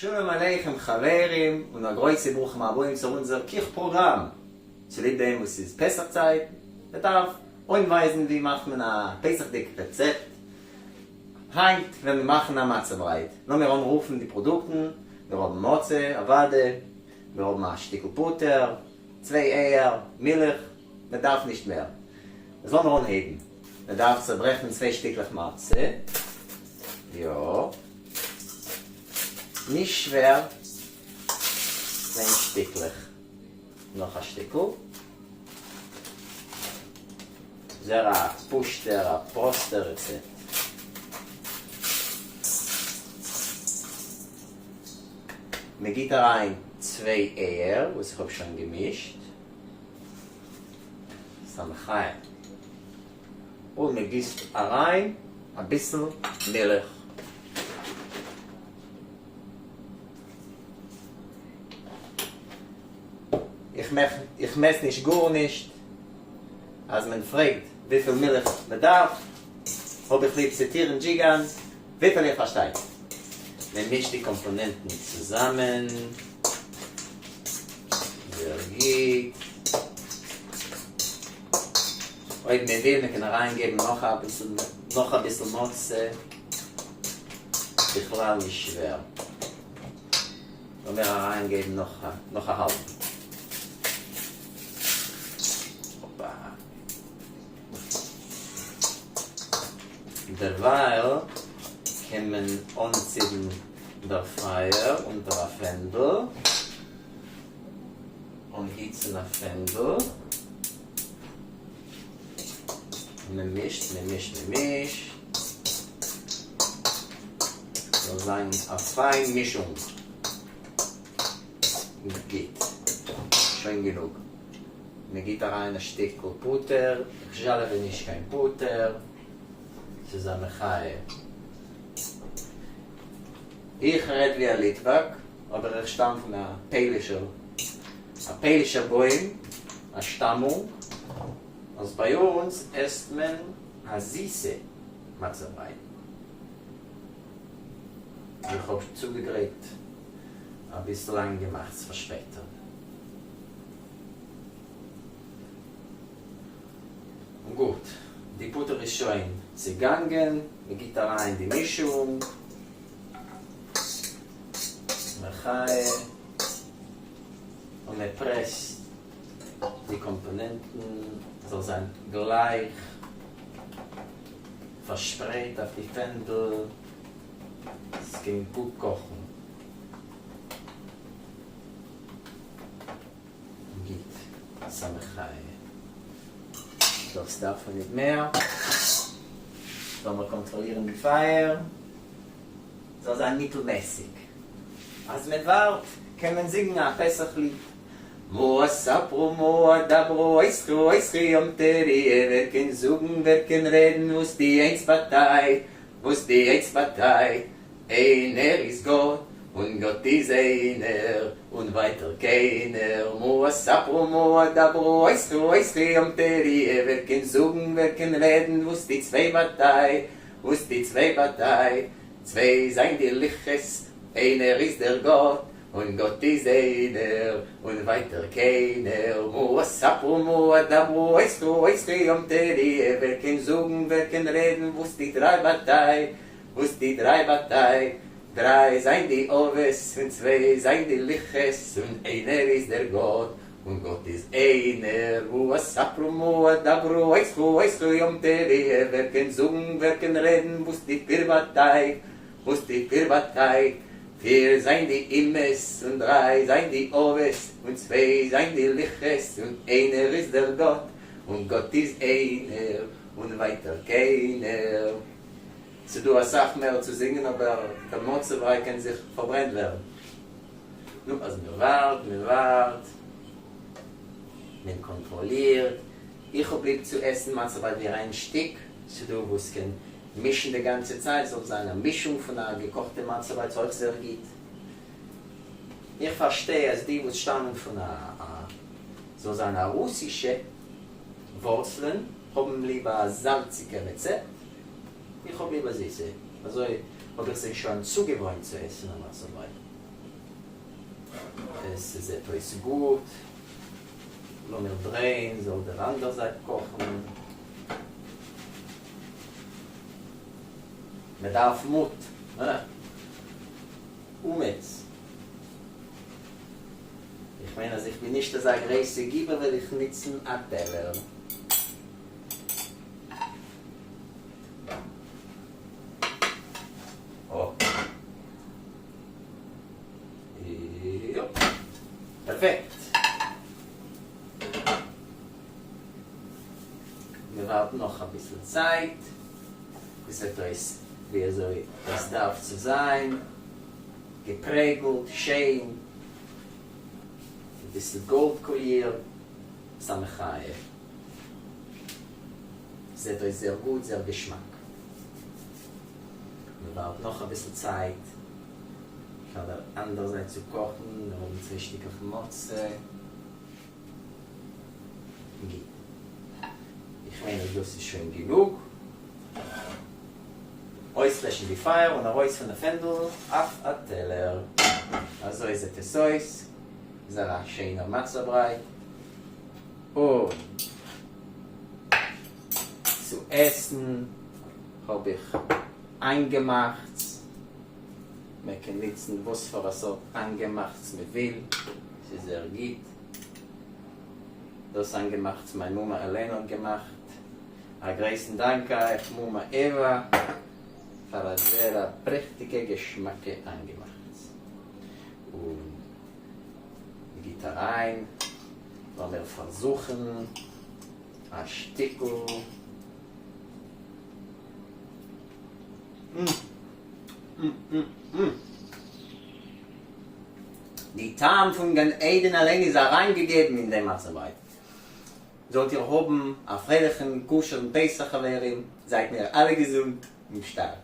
שלום עליכם חברים און א גרויסע ברוכים הבאים צו אונזער קיך פראגראם. צוליב דעם וואס ס'איז פסח צייט, מען דארף אנווייזן ווי מאכט מען א פסח'דיג רעצעפט. היינט וועלן מיר מאכן א מצה ברייט. לאמיר אנרופן די פראדוקטן, מיר האבן מצה, אוואדע, מיר האבן א שטיקל פוטער, צוויי אייער, מילך, מען דארף נישט מער. איז לאמיר אנהייבן. מען דארף צעברעכן צוויי שטיקלעך מצה. יא. נישט שווער. צוויי שטיקלעך. נאך א שטיקל. זייער א פשוט'ער א פראסטער רעצעפט. מען גיט אריין צוויי אייער וואס איך האב שוין געמישט. ס'איז א מחיה. און מען גיסט אריין אביסל מילך. איך מעסט נישט גארנישט. אז מען פרעגט וויפיל מילך מען דארף, האב איך ליב ציטירן דזשיגאן, וויפיל איך פארשטיי. מען מישט די קאמפאנענטן צוזאמען. זייער גוט. אויב מען וויל מען קען אריין געבן נאך אביסל נאך אביסל מצה. בכלל נישט שווער. לאמיר אריין געבן נאך נאך א האלבן. הופא. דערווייל קען מען אנצינדן דער פייער אונטער א פענדל, אנהיצן א פענדל, און מען מישט, מען מישט, מען מישט, זאל זיין א פיין מישונג. גוט, שוין גענוג. מען גיט אריין א שטיקל פוטער, איך זשאלעווע נישט קיין פוטער, ס'איז א מחיה. איך רעד ווי א ליטוואק, אבער איך שטאם פון א פוילישער, א פוילישער בוים, א שטאמונג, אז ביי אונז עסט מען א זיסע מצה בריי. איך האב צוגעגרייט אביסל איינגעמאכטס פאר שפעטער. גוט, די פוטער איז שוין צעגאנגען, מען גיט אריין די מישונג, מחיה, און מען פרעסט די קאמפאנענטן זאל זיין גלייך פארשפרייט אויף די פענדל, ס'קען גוט קאכן. גוט, ס'א מחיה. דאס דארף מען ניט מער. לאמיר קאנטראלירן די פייער זאל זיין מיטלמעסיג. אז מען ווארט קען מען זינגן א פסח ליד. מה אספרה מה אדברה אתך אתך יום תרועה ווער קען זאגן ווער קען רעדן וואס די איינס באטייט וואס די איינס באטייט איינער איז גאט און גאט איז איינער און ווייטער קיינער מה אספרה מה אדברה אתך אתך יום תרועה ווער קען זאגן ווער קען רעדן וואס די צוויי באטייט וואס די צוויי באטייט צוויי זיין די לוחות איינער איז דער גאט און גאט איז איינער און ווייטער קיינער מה אספרה מה אדברה אתך אתך יום תרועה ווער קען זאגן ווער קען רעדן וואס די דריי באטייט וואס די דריי באטייט, דריי זיין די אבות און צוויי זיין די לוחות און איינער איז דער גאט און גאט איז איינער, מה אספרה מה אדברה אתך אתך יום תרועה, ווער קען זאגן ווער קען רעדן וואס די פיר באטייט, וואס די פיר באטייט, פיר זיין די אמהות און דריי זיין די אבות און צוויי זיין די לוחות און איינער איז דער גאט און גאט איז איינער און ווייטער קיינער. ס'דא אסאך מער צו זינגען אבער דער מצה בריי קען זיך פארברענט ווערן. נו אז מ'ווארט מ'ווארט, מען קאנטראלירט, איך האב ליב צו עסן מצה בריי ווי ריין שטיק, ס'דא וואס קען מישן די גאנצע צייט, זאל זיין א מישונג פון א געקאכטע מצה בריי ס'אויך זייער גוט. איך פארשטיי אז די וואס שטאמען פון א זאל זיין א רוסישע ווארצלען האבן ליב א זאלציגע רעצעפט, איך האב ליב א זיסע, אזוי האב איך זיך שוין צוגעוואוינט צו עסן א מצה בריי. עס זעט אויס גוט. לאמיר דרייען זאל דער אנדער זייט קאכן. מען דארף מוט, הא? אומץ. איך מיין אז איך בין נישט אזא גרויסע גיבור וועל איך נוצן א טעלער. יאפ. פערפעקט. מיר ווארטן נאך אביסל צייט. עס זעט אויס ווי אזוי עס דארף צו זיין. געפרעגלט, שיין. אביסל גאלד קאליר. ס'א מחיה. זעט אויס זייער גוט, זייער געשמאק. מ'ווארט נאך אביסל צייט פאר דער אנדער זייט צו קאכן, מיר האבן צוויי שטיקלעך מצה. גוט. איך מיין אז דאס איז שוין גענוג. אויסלעשן די פייער און ארויס פון די פענדל אויף א טעלער. אזוי זעט עס אויס. זייער א שענער מצה בריי. און צו עסן האב איך איינגעמאכטס, מען קען נוצן וואס פאר א סארט איינגעמאכטס מען וויל, ס'איז זייער גוט, דאס איינגעמאכטס מיין מומע אליין האט געמאכט, א גרויסן דאנק אייך מומע עווא פאר א זייער א פרעכטיגע געשמאקע איינגעמאכטס, און מ'גיט אריין, לאמיר פארזוכן א שטיקל. די טעם פון גן עדן אליין איז אריינגעגעבן אין דעם מצה בריי. זאלט איר האבן א פרייליכן כשר'ן פסח חברים, זייט מיר אלע געזונט און שטארק.